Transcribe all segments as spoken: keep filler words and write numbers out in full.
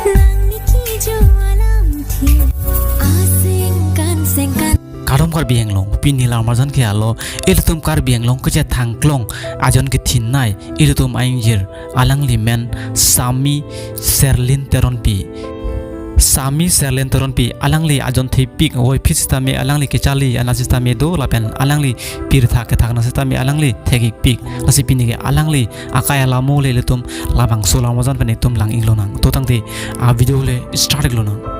Nangli kijo alamthe asengkan sengkan. Kardom Karbi Anglong, pini lamarjan ke alo, ilitum Karbi Anglong kachethangklong ajon kethinnei, ilitum a-ingjir, alangli men Sami Serlin Teronpi. Sami Serlin Teronpi, alangli ajon thepik, voiphit sitame alangli kecharli anat sitame do, lapen alangli pirtha kethak anat sitame alangli thek-ikpik. Lasi pini ke alangli akai alamo le ilitum labangso lamarjan pen itum lang-iklonang. To tangte a-video le start-iklonang.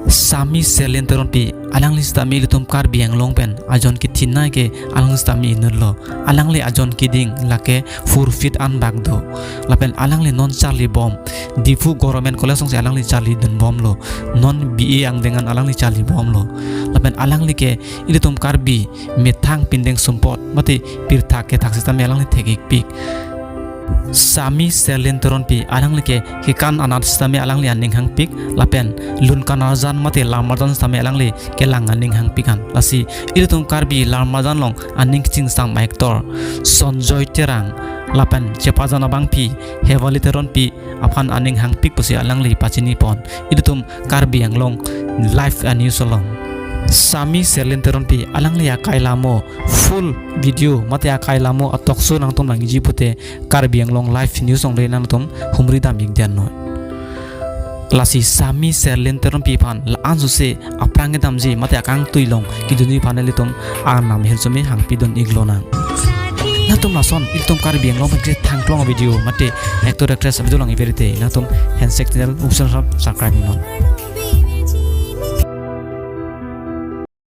Sami Serlin Teronpi, alangli sitame ilitum Karbi Anglong pen ajon kethinnei ke alangli sitame inutlo. Alangli ajon keding lake four feet an bak do. Lapen alangli non charlibom, Diphu Government College alongsi alangli charlidunbomlo. Non B A angdeng an alangli charlibomlo. Lapen alangli ke ilitum Karbi methang pindeng sumpot mate pirtha kethak sitame alangli thek-ikpik. Sami Serlin Teronpi, alangli ke kekan anat sitame alangli aning hangpik, lapen lun kan arjan mate lamarjan sitame alangli kelang aning hangpik an. Lasi ilitum Karbi lamarjan along aning kachingsam actor Sonjoy Terang lapen chepajan abangpi Hevali Teronpi aphan aning hangpik pusi alangli pachinipon. Ilitum Karbi Anglong Live a-News along. Sami Serlin Teronpi, alangli akai alamo full video mate akai alamo a-talk show nangtum langji pute Karbi Anglong Live News along le nangtum humri dam-ik deinnoi. Lasi Sami Serlin Teronpi aphan la-an sose aphrang kedamji mate akangtui along kedunji aphan ilitum arnam hirjume hangpidun-iklonang. Nangtum lason ilitum Karbi Anglong pen kachethangklong video mate actor actress video lang-iver te nangtum handshake channel usen sab subscribe-iknon.